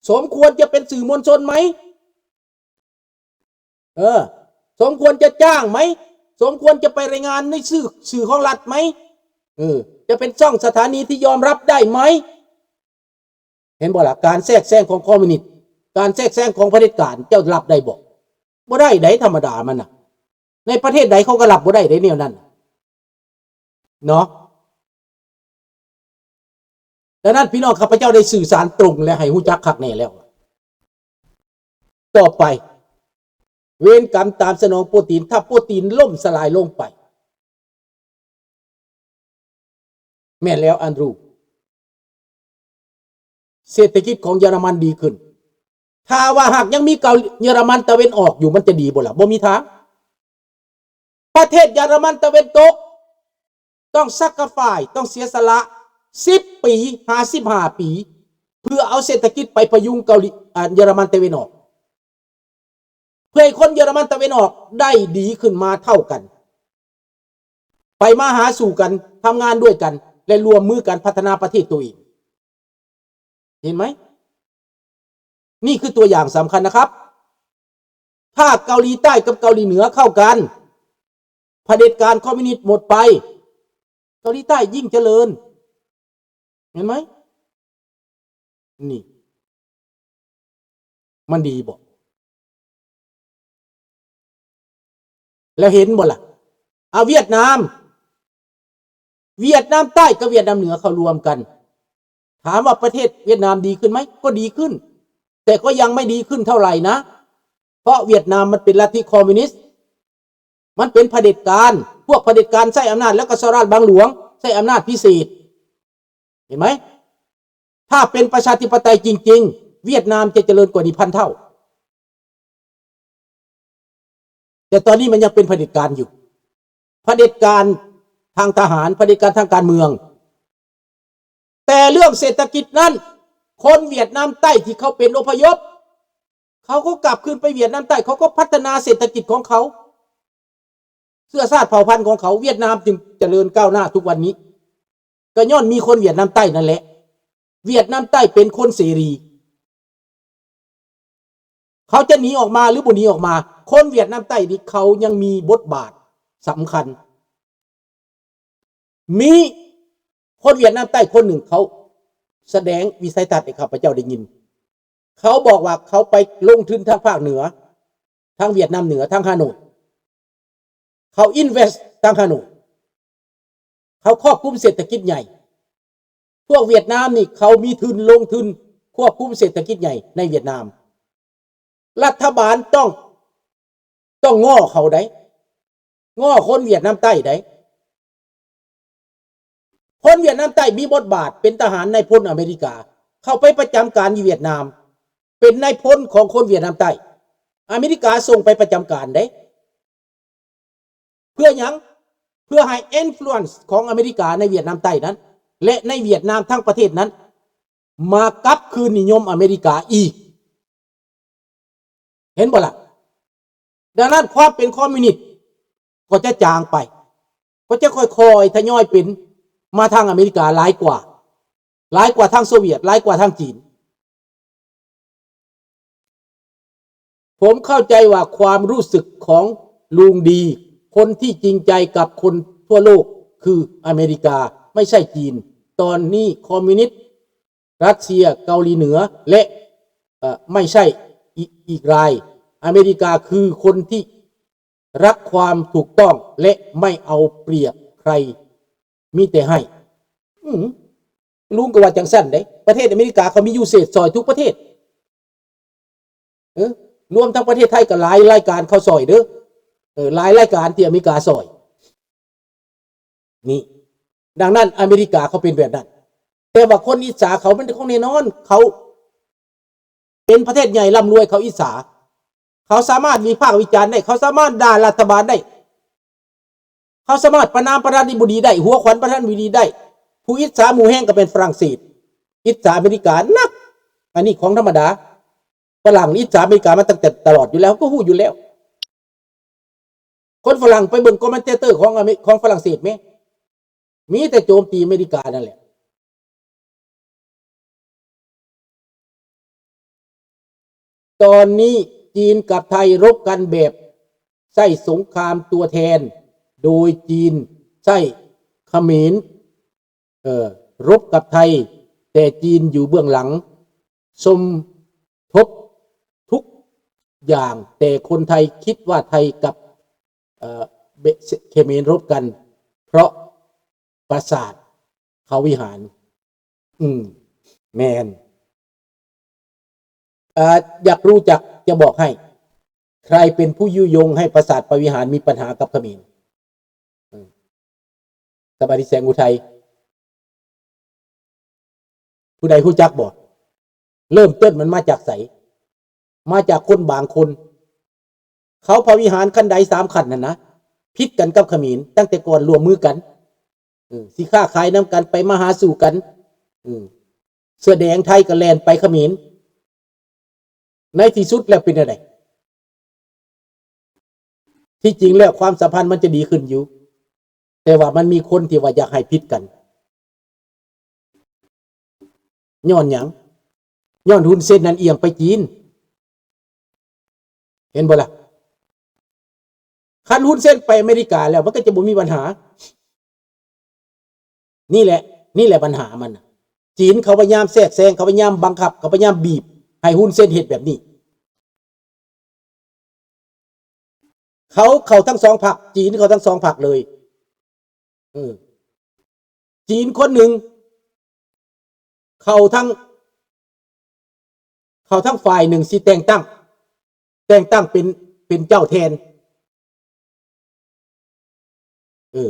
ສົມຄວນຈະເປັນສື່ມວນຊົນໄໝ? ເອີ ສົມຄວນຈະຈ້າງໄໝ? ສົມຄວນຈະໄປລາຍງານໃນສື່ ສື່ຂອງລັດໄໝ? ເອີ ຈະເປັນຊ່ອງສະຖານີທີ່ຍອມຮັບໄດ້ໄໝ? ເຫັນບໍ່ລະ? ການແຊກແຊງຂອງຄອມມູນິດ ການແຊກແຊງຂອງຜະເດັດການ ເຈົ້າຮັບໄດ້ບໍ່? ບໍ່ໄດ້ໃດ໋ ທຳມະດາມັນນະ ໃນປະເທດໃດເຂົາກໍຮັບບໍ່ໄດ້ໃດ໋ແນວນັ້ນ ເນາະ. ດັ່ງນັ້ນ ພີ່ນ້ອງຂ້າພະເຈົ້າໄດ້ສື່ສານຕົງ ແລະ ໃຫ້ຮູ້ຈັກຄັກແນ່ແລ້ວ. ຕໍ່ໄປ ເວນກຳຕາມສະໜອງໂປຕິນ ຖ້າໂປຕິນລົ້ມສະຫຼາຍລົງໄປ ແມ່ນແລ້ວ ອານດຣູ ເສດຖະກິດຂອງເຢຍລະມັນດີຂຶ້ນ. ຖ້າວ່າຫາກຍັງມີເກົາ ເຢຍລະມັນຕາເວັນອອກຢູ່ ມັນຈະດີບໍ່ລະ? ບໍ່ມີທາງ. ປະເທດເຢຍລະມັນຕາເວັນຕົກ ຕ້ອງ sacrifice ຕ້ອງເສຍສະຫຼະ ສິບປີ ຫາ ສິບຫ້າປີ ເພື່ອເອົາເສດຖະກິດໄປພະຍຸງເກົາຫຼີ ອາ ເຢຍລະມັນຕາເວັນອອກ ເພື່ອໃຫ້ຄົນເຢຍລະມັນຕາເວັນອອກໄດ້ດີຂຶ້ນມາເທົ່າກັນ ໄປມາຫາສູ່ກັນ ທຳງານດ້ວຍກັນ ແລະ ຮ່ວມມືກັນພັດທະນາປະເທດໂຕເອງ. ເຫັນໄໝ? ນີ້ຄືຕົວຢ່າງສຳຄັນນະຄັບ. ຖ້າເກົາຫຼີໃຕ້ກັບເກົາຫຼີເໜືອເຂົ້າກັນ ຜະເດັດການຄອມມູນິດໝົດໄປ ເກົາຫຼີໃຕ້ຍິ່ງຈະເລີນ. ເຫັນໄໝ? ນີ້ ມັນດີບໍ່? ແລ້ວເຫັນບໍ່ລະ? ອາ ຫວຽດນາມ ຫວຽດນາມໃຕ້ກັບຫວຽດນາມເໜືອເຂົ້າລວມກັນ ຖາມວ່າປະເທດຫວຽດນາມດີຂຶ້ນໄໝ? ກໍດີຂຶ້ນ ແຕ່ກໍຍັງໄມ່ດີຂຶ້ນເທົ່າໃດນະ ເພາະຫວຽດນາມມັນເປັນລັດທິຄອມມູນິດ ມັນເປັນຜະເດັດການ ພວກຜະເດັດການໃຊ້ອຳນາດ ແລ້ວກໍສະຫະລັດບັງຫຼວງໃຊ້ອຳນາດພິເສດ. ເຫັນໄໝ? ຖ້າເປັນປະຊາທິປະໄຕຈິງໆ ຫວຽດນາມຈະຈະເລີນກວ່ານີ້ພັນເທົ່າ. ແຕ່ຕອນນີ້ມັນຍັງເປັນຜະເດັດການຢູ່ ຜະເດັດການທາງທະຫານ ຜະເດັດການທາງການເມືອງ. ແຕ່ເລື່ອງເສດຖະກິດນັ້ນ ຄົນຫວຽດນາມໃຕ້ທີ່ເຂົາເປັນອົບພະຍົບ ເຂົາກໍກັບຄືນໄປຫວຽດນາມໃຕ້ ເຂົາກໍພັດທະນາເສດຖະກິດຂອງເຂົາ ເຊື້ອຊາດເຜົ່າພັນຂອງເຂົາ ຫວຽດນາມຈຶ່ງຈະເລີນກ້າວໜ້າທຸກວັນນີ້ ກໍຍ້ອນມີຄົນຫວຽດນາມໃຕ້ນັ້ນແຫຼະ. ຫວຽດນາມໃຕ້ເປັນຄົນເສລີ ເຂົາຈະໜີອອກມາ ຫຼື ບໍ່ໜີອອກມາ ຄົນຫວຽດນາມໃຕ້ນີ້ເຂົາຍັງມີບົດບາດສຳຄັນ. ມີຄົນຫວຽດນາມໃຕ້ຄົນໜຶ່ງ ເຂົາສະແດງວິໄສທັດໃຫ້ຂ້າພະເຈົ້າໄດ້ຍິນ. ເຂົາບອກວ່າເຂົາໄປລົງທຶນທາງພາກເໜືອ ທາງຫວຽດນາມເໜືອ ທາງຮ່າໂນ້ຍ. ເຂົາ invest ທາງຮ່າໂນ້ຍ. ເຂົາຄວບຄຸມເສດຖະກິດໃຫຍ່. ພວກຫວຽດນາມນີ້ເຂົາມີທຶນລົງທຶນຄວບຄຸມເສດຖະກິດໃຫຍ່ໃນຫວຽດນາມ. ລັດຖະບານຕ້ອງ ຕ້ອງງໍ້ເຂົາໃດ໋ ງໍ້ຄົນຫວຽດນາມໃຕ້ໃດ໋. ຄົນຫວຽດນາມໃຕ້ມີບົດບາດເປັນທະຫານນາຍພົນອາເມລິກາ ເຂົ້າໄປປະຈຳການຢູ່ຫວຽດນາມ ເປັນນາຍພົນຂອງຄົນຫວຽດນາມໃຕ້ ອາເມລິກາສົ່ງໄປປະຈຳການເດ້. ເພື່ອຫຍັງ? ເພື່ອໃຫ້ influence ຂອງອາເມລິກາໃນຫວຽດນາມໃຕ້ນັ້ນ ແລະ ໃນຫວຽດນາມທັງປະເທດນັ້ນ ມາກັບຄືນນິຍົມອາເມລິກາອີກ. ເຫັນບໍ່ລະ? ດັ່ງນັ້ນຄວາມເປັນຄອມມິວນິດກໍຈະຈາງໄປ ກໍຈະຄ່ອຍໆທະຍອຍເປັນມາທາງອາເມລິກາຫຼາຍກວ່າ ຫຼາຍກວ່າທາງໂຊວຽດ ຫຼາຍກວ່າທາງຈີນ. ຜົມເຂົ້າໃຈວ່າຄວາມຮູ້ສຶກຂອງລຸງດີ ຄົນທີ່ຈິງໃຈກັບຄົນທົ່ວໂລກຄືອາເມລິກາ ໄມ່ໃຊ່ຈີນ. ຕອນນີ້ຄອມມິວນິດ ຣັດເຊຍ ເກົາຫຼີເໜືອ ແລະ ເອີ ໄມ່ໃຊ່ອີກ ອີກລາຍ. ອາເມລິກາຄືຄົນທີ່ ລັກຄວາມຖືກຕ້ອງ ແລະ ໄມ່ເອົາປຽບໃຄ ມີແຕ່ໃຫ້. ອືມ ລຸງກໍວ່າຈັ່ງຊັ້ນເດ້. ປະເທດອາເມລິກາເຂົາມີ USAID ຊ່ອຍທຸກປະເທດ ເອີ ລວມທັງປະເທດໄທກໍຫຼາຍລາຍການເຂົາຊ່ອຍເດີ ເອີ ຫຼາຍລາຍການທີ່ອາເມລິກາຊ່ອຍ. ນີ້ ດັ່ງນັ້ນອາເມລິກາເຂົາເປັນແບບນັ້ນ. ແຕ່ວ່າຄົນອິດສາເຂົາ ມັນເປັນຂອງແນ່ນອນ ເຂົາເປັນປະເທດໃຫຍ່ລ່ຳລວຍ ເຂົາອິດສາ. ເຂົາສາມາດວິພາກວິຈານໄດ້ ເຂົາສາມາດດ່າລັດຖະບານໄດ້ ເຂົາສາມາດປະນາມປະທານາທິບໍດີໄດ້ ຫົວຂວັນປະທານາທິບໍດີໄດ້. ຜູ້ອິດສາໝູ່ແຮງກໍແມ່ນຝຣັ່ງເສດ ອິດສາອາເມລິກາໜັກ. ອັນນີ້ຂອງທຳມະດາ ຝຣັ່ງອິດສາອາເມລິກາມາຕັ້ງແຕ່ຕະຫຼອດຢູ່ແລ້ວ ກໍຮູ້ຢູ່ແລ້ວ. ຄົນຝຣັ່ງໄປເບິ່ງຄອມເມັນເຕເຕີຂອງອາເມ ຂອງຝຣັ່ງເສດແມ ມີແຕ່ໂຈມຕີອາເມລິການັ້ນແຫຼະ. ຕອນນີ້ຈີນກັບໄທລົບກັນແບບໃຊ້ສົງຄາມຕົວແທນ ໂດຍຈີນໃຊ້ຂະເໝນ ເອີ ລົບກັບໄທ, ແຕ່ຈີນຢູ່ເບື້ອງຫຼັງ ສົມທົບທຸກຢ່າງ, ແຕ່ຄົນໄທຄິດວ່າໄທກັບ ເອີ ເບ ເຂມນລົບກັນ ເພາະປາສາດເຂົາວິຫານ. ອືມ ແມ່ນ. ເອີ ຢາກຮູ້ຈັກ ຈະບອກໃຫ້ ໃຄເປັນຜູ້ຍຸຍົງໃຫ້ປາສາດປະວິຫານມີບັນຫາກັບຂະເໝນ? ເອີ ສະບາຍດີແສງອຸໄທ. ຜູ້ໃດຮູ້ຈັກບໍ່? ເລີ່ມຕົ້ນມັນມາຈາກໃສ? ມາຈາກຄົນບາງຄົນ. ເຂົາພະວິຫານຂັ້ນໃດສາມຂັ້ນນັ້ນນະ ຜິດກັນກັບຂະເໝນ ຕັ້ງແຕ່ກ່ອນຮ່ວມມືກັນ ເອີ ຊິຄ້າຂາຍນຳກັນ ໄປມາຫາສູ່ກັນ ເອີ ເສື້ອແດງໄທກໍແລ່ນໄປຂະເໝນ. ໃນທີ່ສຸດແລ້ວເປັນແນວໃດ? ທີ່ຈິງແລ້ວຄວາມສຳພັນມັນຈະດີຂຶ້ນຢູ່ ແຕ່ວ່າມັນມີຄົນທີ່ວ່າຢາກໃຫ້ຜິດກັນ. ຍ້ອນຫຍັງ? ຍ້ອນຮຸນເຊັນນັ້ນອຽງໄປຈີນ. ເຫັນບໍ່ລະ? ຄັນຮຸນເຊັນໄປອາເມລິກາແລ້ວ ມັນກໍຈະບໍ່ມີບັນຫາ. ນີ້ແຫຼະ ນີ້ແຫຼະບັນຫາມັນນະ. ຈີນເຂົາພະຍາຍາມແຊກແຊງ, ເຂົາພະຍາຍາມບັງຄັບ, ເຂົາພະຍາຍາມບີບໃຫ້ຮຸນເຊັນເຮັດແບບນີ້. ເຂົາເຂົ້າທັງສອງພັກ, ຈີນເຂົ້າທັງສອງພັກເລີຍ. ເອີ ຈີນຄົນໜຶ່ງເຂົ້າທັງ ເຂົ້າທັງຝ່າຍໜຶ່ງຊິແຕ່ງຕັ້ງ, ແຕ່ງຕັ້ງເປັນ ເປັນເຈົ້າແທນ. ເອີ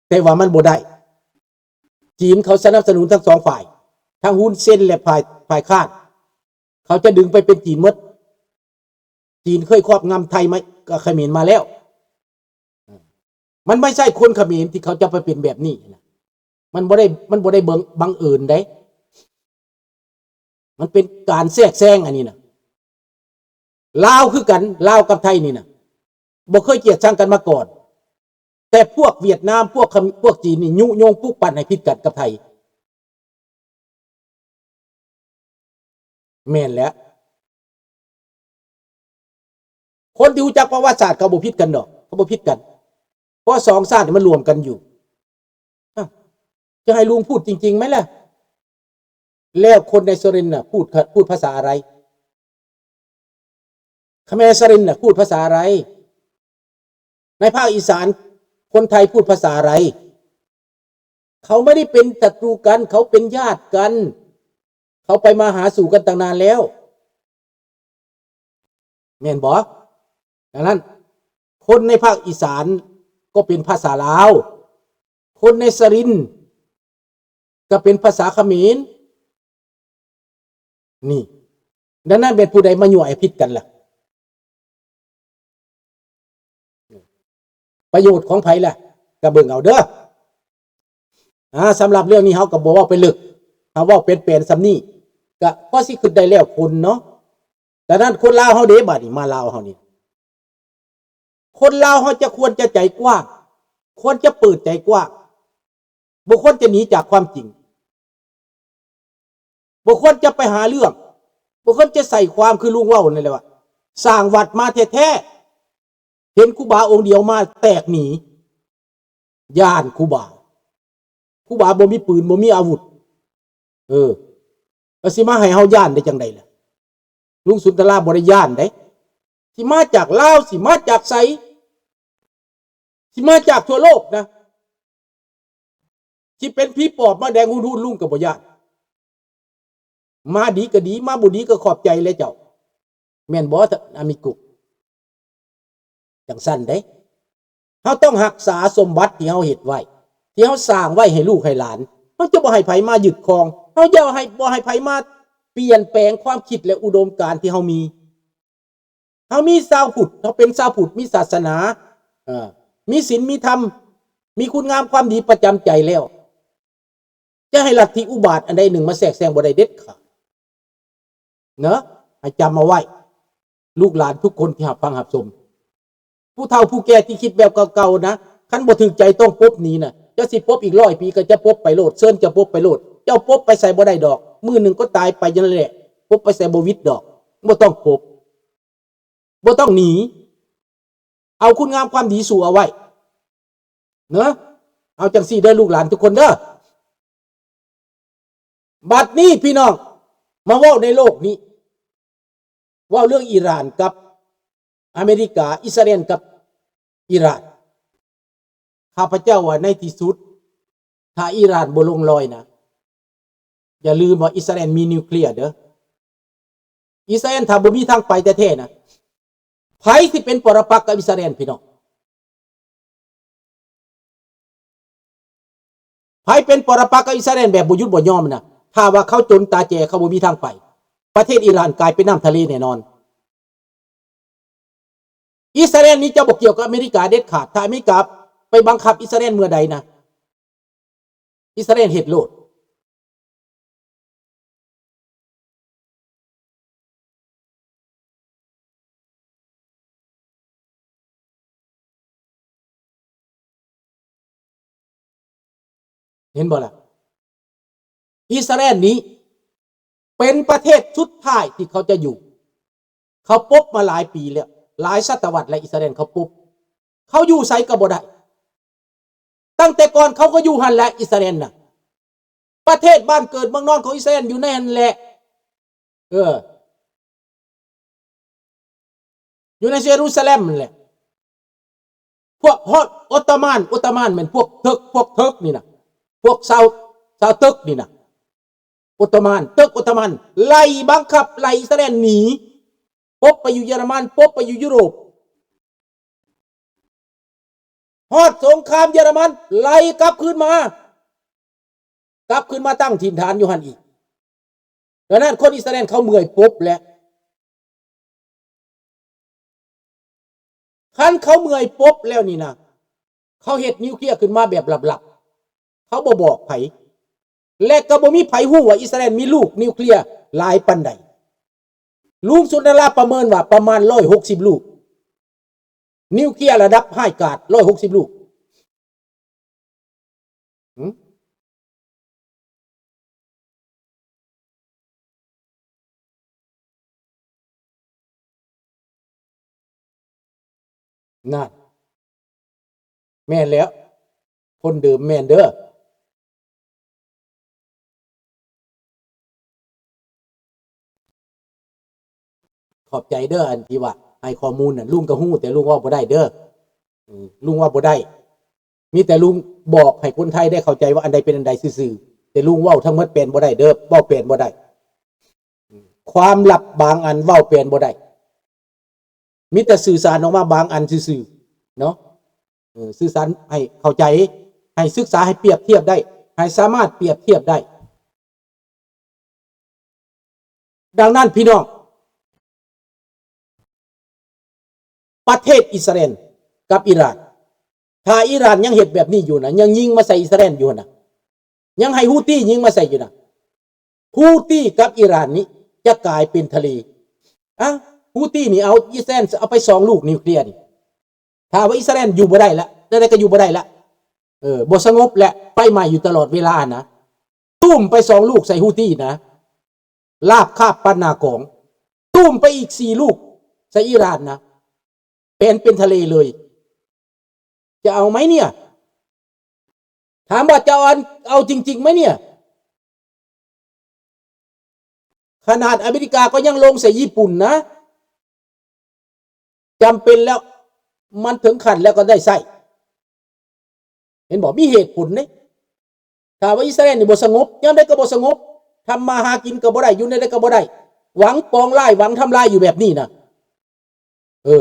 ແຕ່ວ່າມັນບໍ່ໄດ້. ຈີນເຂົາສະໜັບສະໜູນທັງສອງຝ່າຍ, ທັງຮຸນເຊັນ ແລະ ຝ່າຍ ຝ່າຍຄ້ານ. ເຂົາຈະດຶງໄປເປັນຈີນໝົດ. ຈີນເຄີຍຄອບງຳໄທມາ ກັບຂະເໝນມາແລ້ວ. ມັນບໍ່ໃຊ່ຄົນຂະເໝນທີ່ເຂົາຈະໄປເປັນແບບນີ້ນະ. ມັນບໍ່ໄດ້ ມັນບໍ່ໄດ້ເບິ່ງບັງເອີນເດ້. ມັນເປັນການແຊກແຊງອັນນີ້ນະ. ລາວຄືກັນ, ລາວກັບໄທນີ້ນະ ບໍ່ເຄີຍກຽດຊັງກັນມາກ່ອນ. ແຕ່ພວກຫວຽດນາມ, ພວກຂະ ພວກຈີນນີ້ຍຸຍົງປຸກປັ່ນໃຫ້ຜິດກັນກັບໄທ. ແມ່ນແຫຼະ. ຄົນທີ່ຮູ້ຈັກປະຫວັດສາດເຂົາບໍ່ຜິດກັນດອກ, ເຂົາບໍ່ຜິດກັນ. ເພາະສອງຊາດນີ້ມັນລວມກັນຢູ່. ອາ ຈະໃຫ້ລຸງພູດຈິງໆໄໝລະ? ແລ້ວຄົນໃນສຸລິນນະ ພູດ ພູດພາສາອາໄລ? ຂະແມສະລິນນະ ພູດພາສາອາໄລ? ໃນພາກອີສານ ຄົນໄທພູດພາສາອາໄລ? ເຂົາບໍ່ໄດ້ເປັນສັດຕູກັນ, ເຂົາເປັນຍາດກັນ. ເຂົາໄປມາຫາສູ່ກັນຕັ້ງນານແລ້ວ. ແມ່ນບໍ່? ດັ່ງນັ້ນ ຄົນໃນພາກອີສານກໍເປັນພາສາລາວ, ຄົນໃນສະລິນກໍເປັນພາສາຂະເໝນ. ນີ້ ດັ່ງນັ້ນແມ່ນຜູ້ໃດມາຍົວະໃຫ້ຜິດກັນລະ? ປະໂຫຍດຂອງໃຜລະ? ກໍເບິ່ງເອົາເດີ້. ອາ ສຳລັບເລື່ອງນີ້ເຮົາກໍບໍ່ເວົ້າໄປເລິກ, ເຮົາເວົ້າແປນໆສ່ຳນີ້ ກໍພໍຊິຄິດໄດ້ແລ້ວຄົນເນາະ. ດັ່ງນັ້ນຄົນລາວເຮົາເດ້ ບາດນີ້ມາລາວເຮົານີ້ ຄົນລາວເຮົາຈະ ຄວນຈະໃຈກວ້າງ, ຄວນຈະເປີດໃຈກວ້າງ, ບໍ່ຄວນຈະໜີຈາກຄວາມຈິງ, ບໍ່ຄວນຈະໄປຫາເລື່ອງ, ບໍ່ຄວນຈະໃສ່ຄວາມ ຄືລຸງເວົ້ານັ້ນແຫຼະວ່າ ສ້າງວັດມາແທ້ໆ ເຫັນຄູບາອົງດຽວມາແຕກໜີ, ຢ້ານຄູບາ. ຄູບາບໍ່ມີປືນ ບໍ່ມີອາວຸດ. ເອີ ແລ້ວຊິມາໃຫ້ເຮົາຢ້ານໄດ້ຈັ່ງໃດລະ? ລຸງສຸນທະລາບໍ່ໄດ້ຢ້ານເດ້. ຊິມາຈາກລາວ ຊິມາຈາກໃສ? ຊິມາຈາກທົ່ວໂລກນະ. ຊິເປັນຜີປອບມາແດງຮຸ່ນໆ ລຸງກໍບໍ່ຢ້ານ. ມາດີກໍດີ ມາບໍ່ດີກໍຂອບໃຈແຫຼະເຈົ້າ. ແມ່ນບໍ່ ອາມິໂກ? ຈັ່ງຊັ້ນເດ້. ເຮົາຕ້ອງຮັກສາສົມບັດທີ່ເຮົາເຮັດໄວ້, ທີ່ເຮົາສ້າງໄວ້ໃຫ້ລູກໃຫ້ຫຼານ. ເຮົາຈະບໍ່ໃຫ້ໃຜມາຍຶດຄອງ, ເຮົາຈະໃຫ້ ບໍ່ໃຫ້ໃຜມາປ່ຽນແປງຄວາມຄິດ ແລະ ອຸດົມການທີ່ເຮົາມີ. ເຮົາມີຊາວພຸດ, ເຮົາເປັນຊາວພຸດ, ມີສາສະໜາ, ເອີ ມີສິນ, ມີທຳ, ມີຄຸນງາມຄວາມດີປະຈຳໃຈແລ້ວ. ຈະໃຫ້ລັດທິອຸບາດອັນໃດໜຶ່ງມາແຊກແຊງບໍ່ໄດ້ເດັດຂາດເນາະ. ໃຫ້ຈຳເອົາໄວ້ ລູກຫຼານທຸກຄົນທີ່ຮັບຟັງຮັບຊົມ, ຜູ້ເຖົ້າຜູ້ແກ່ທີ່ຄິດແບບເກົ່າໆນະ, ຄັນບໍ່ຖືກໃຈຕ້ອງປົບໜີນະ. ເຈົ້າຊິປົບອີກຮ້ອຍປີກໍຈະປົບໄປໂລດ, ເຊີນເຈົ້າປົບໄປໂລດ. ເຈົ້າປົບໄປໃສບໍ່ໄດ້ດອກ, ມື້ໜຶ່ງກໍຕາຍໄປຢູ່ນັ້ນແຫຼະ. ປົບໄປໃສບໍ່ຫວິດດອກ. ບໍ່ຕ້ອງກົບ ບໍ່ຕ້ອງໜີ ເອົາຄຸນງາມຄວາມດີສູ້ເອົາໄວ້ເນາະ. ເອົາຈັ່ງຊີ້ເດີ ລູກຫຼານທຸກຄົນເດີ. ບັດນີ້ພີ່ນ້ອງ ມາເວົ້າໃນໂລກນີ້ ເວົ້າເລື່ອງອີຣານກັບອາເມລິກາ, ອິດສະຣາເອນກັບອີຣານ. ຂ້າພະເຈົ້າວ່າໃນທີ່ສຸດ ຖ້າອີຣານບໍ່ລົງລອຍນະ, ຢ່າລືມວ່າອິດສະຣາເອນມີນິວເຄລຍເດີ. ອິດສະຣາເອນຖ້າບໍ່ມີທາງໄປແທ້ໆນະ, ໃຜຊິເປັນປໍລະປັກກັບອິດສະຣາເອນ ພີ່ນ້ອງ? ໃຜເປັນປໍລະປັກກັບອິດສະຣາເອນແບບບໍ່ຢຸດບໍ່ຍອມນະ? ຖ້າວ່າເຂົາຈົນຕາແຈ, ເຂົາບໍ່ມີທາງໄປ, ປະເທດອີຣານກາຍເປັນນ້ຳທະເລແນ່ນອນ. ອິດສະຣາເອນນີ້ຈະບໍ່ກ່ຽວກັບອາເມລິກາເດັດຂາດ. ຖ້າອາເມລິກາໄປບັງຄັບອິດສະຣາເອນເມື່ອໃດນະ, ອິດສະຣາເອນເຮັດໂລດ. ເຫັນບໍ່ລະ? ອິດສະຣາເອນນີ້ເປັນປະເທດສຸດທ້າຍທີ່ເຂົາຈະຢູ່. ເຂົາປົບມາຫຼາຍປີແລ້ວ, ຫຼາຍສະຕະວັດແລ້ວ, ອິດສະຣາເອນເຂົາປົບ. ເຂົາຢູ່ໃສກໍບໍ່ໄດ້. ຕັ້ງແຕ່ກ່ອນເຂົາກໍຢູ່ຫັ້ນແຫຼະ ອິດສະຣາເອນນະ. ປະເທດບ້ານເກີດເມືອງນອນຂອງອິດສະຣາເອນຢູ່ໃນຫັ້ນແຫຼະ. ເອີ ຢູ່ໃນເຢຣູຊາເລັມຫັ້ນແຫຼະ. ພວກຮອດ ໂອດໂຕມານ, ໂອດໂຕມານແມ່ນພວກເຖິກ, ພວກເຖິກນີ້ນະ, ພວກຊາວ, ຊາວເຖິກນີ້ນະ. ໂອດໂຕມານ, ເຖິກໂອດໂຕມານ ໄລ່ບັງຄັບ, ໄລ່ອິດສະຣາເອນໜີ, ປົບໄປຢູ່ເຢຍລະມັນ, ປົບໄປຢູ່ຢູໂຣບ. ຮອດສົງຄາມເຢຍລະມັນ ໄລ່ກັບຄືນມາ, ກັບຄືນມາຕັ້ງຖິ່ນຖານຢູ່ຫັ້ນອີກ. ດັ່ງນັ້ນ ຄົນອິດສະຣາເອນເຂົາເມື່ອຍປົບແລ້ວ. ຄັນເຂົາເມື່ອຍປົບແລ້ວນີ້ນະ, ເຂົາເຮັດນິວເຄລຍຂຶ້ນມາແບບລັບໆ, ເຂົາບໍ່ບອກໃຜ ແລະ ກໍບໍ່ມີໃຜຮູ້ວ່າອິດສະຣາເອນມີລູກນິວເຄລຍຫຼາຍປານໃດ. ລຸງສຸນດາລາປະເມີນວ່າປະມານຮ້ອຍຫົກສິບລູກ, ນິວເຄລຍລະດັບຮ້າຍກາດຮ້ອຍຫົກສິບລູກ. ຫື? ນັ້ນ ແມ່ນແລ້ວ, ຄົນເດີມແມ່ນເດີ. ຂອບໃຈເດີ ອັນທີ່ວ່າໃຫ້ຂໍ້ມູນນັ້ນ, ລຸງກໍຮູ້ ແຕ່ລຸງເວົ້າບໍ່ໄດ້ເດີ. ອືມ ລຸງເວົ້າບໍ່ໄດ້, ມີແຕ່ລຸງບອກໃຫ້ຄົນໄທໄດ້ເຂົ້າໃຈວ່າອັນໃດເປັນອັນໃດຊື່ໆ, ແຕ່ລຸງເວົ້າທັງໝົດແປນບໍ່ໄດ້ເດີ, ເວົ້າແປນບໍ່ໄດ້. ຄວາມລັບບາງອັນເວົ້າແປນບໍ່ໄດ້, ມີແຕ່ສື່ສານອອກມາບາງອັນຊື່ໆເນາະ. ເອີ ສື່ສານໃຫ້ເຂົ້າໃຈ, ໃຫ້ສຶກສາ, ໃຫ້ປຽບທຽບໄດ້, ໃຫ້ສາມາດປຽບທຽບໄດ້. ດັ່ງນັ້ນພີ່ນ້ອງ, ປະເທດອິດສະຣາເອນກັບອີຣານ, ຖ້າອີຣານຍັງເຮັດແບບນີ້ຢູ່ນະ, ຍັງຍິງມາໃສ່ອິດສະຣາເອນຢູ່ນະ, ຍັງໃຫ້ຮູ້ຕີຍິງມາໃສ່ຢູ່ນະ, ຮູ້ຕີກັບອີຣານນີ້ຈະກາຍເປັນທະເລ. ອາ ຮູ້ຕີນີ້ເອົາອິດສະຣາເອນເອົາໄປສອງລູກນິວເຄລຍນີ້, ຖ້າວ່າອິດສະຣາເອນຢູ່ບໍ່ໄດ້ລະ, ແນວໃດກໍຢູ່ບໍ່ໄດ້ລະ. ເອີ ບໍ່ສະຫງົບແຫຼະ, ໄຟໄໝ້ຢູ່ຕະຫຼອດເວລານະ. ຕຸ້ມໄປສອງລູກໃສ່ຮູ້ຕີນະ, ລາບຄາບປານໜ້າກອງ. ຕຸ້ມໄປອີກສີ່ລູກໃສ່ອີຣານນະ, ແປນເປັນທະເລເລີຍ. ຈະເອົາໄໝເນຍ? ຖາມວ່າຈະເອົາ ເອົາຈິງໆໄໝເນຍ? ຂະໜາດອາເມລິກາກໍຍັງລົງໃສ່ຍີ່ປຸ່ນນະ, ຈຳເປັນແລ້ວ, ມັນເຖິງຂັ້ນແລ້ວກໍໄດ້ໃຊ້. ເຫັນບໍ່? ມີເຫດຜົນເດ້. ຖ້າວ່າອິດສະຣາເອນນີ້ບໍ່ສະຫງົບ, ຍາມໃດກໍບໍ່ສະຫງົບ, ທຳມາຫາກິນກໍບໍ່ໄດ້, ຢູ່ໃນໃດກໍບໍ່ໄດ້, ຫວັງປອງລາຍ, ຫວັງທຳລາຍຢູ່ແບບນີ້ນະ. ເອີ.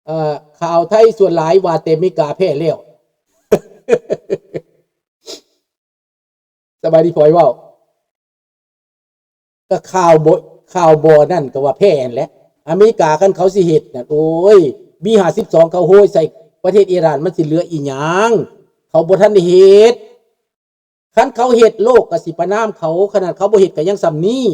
ເອີ ຂ່າວໄທສ່ວນຫຼາຍວ່າແຕ່ເມກາແພ້ແລ້ວ. ສະບາຍດີພອຍເວົ້າ. ກໍຂ່າວບໍ່ ຂ່າວບໍ່ນັ້ນກໍວ່າແພ້ຫັ້ນແຫຼະ. ອາເມລິກາຄັນເຂົາຊິເຮັດນັ້ນ ໂອ້ຍ ບີຫ້າສິບສອງເຂົາໂຮຍໃສ່ປະເທດອີຣານ ມັນຊິເຫຼືອອີຫຍັງ? ເຂົາບໍ່ທັນໄດ້ເຮັດ. ຄັນເຂົາເຮັດ ໂລກກໍຊິປະນາມເຂົາ, ຂະໜາດເຂົາບໍ່ເຮັດກໍຍັງສ່ຳນີ້.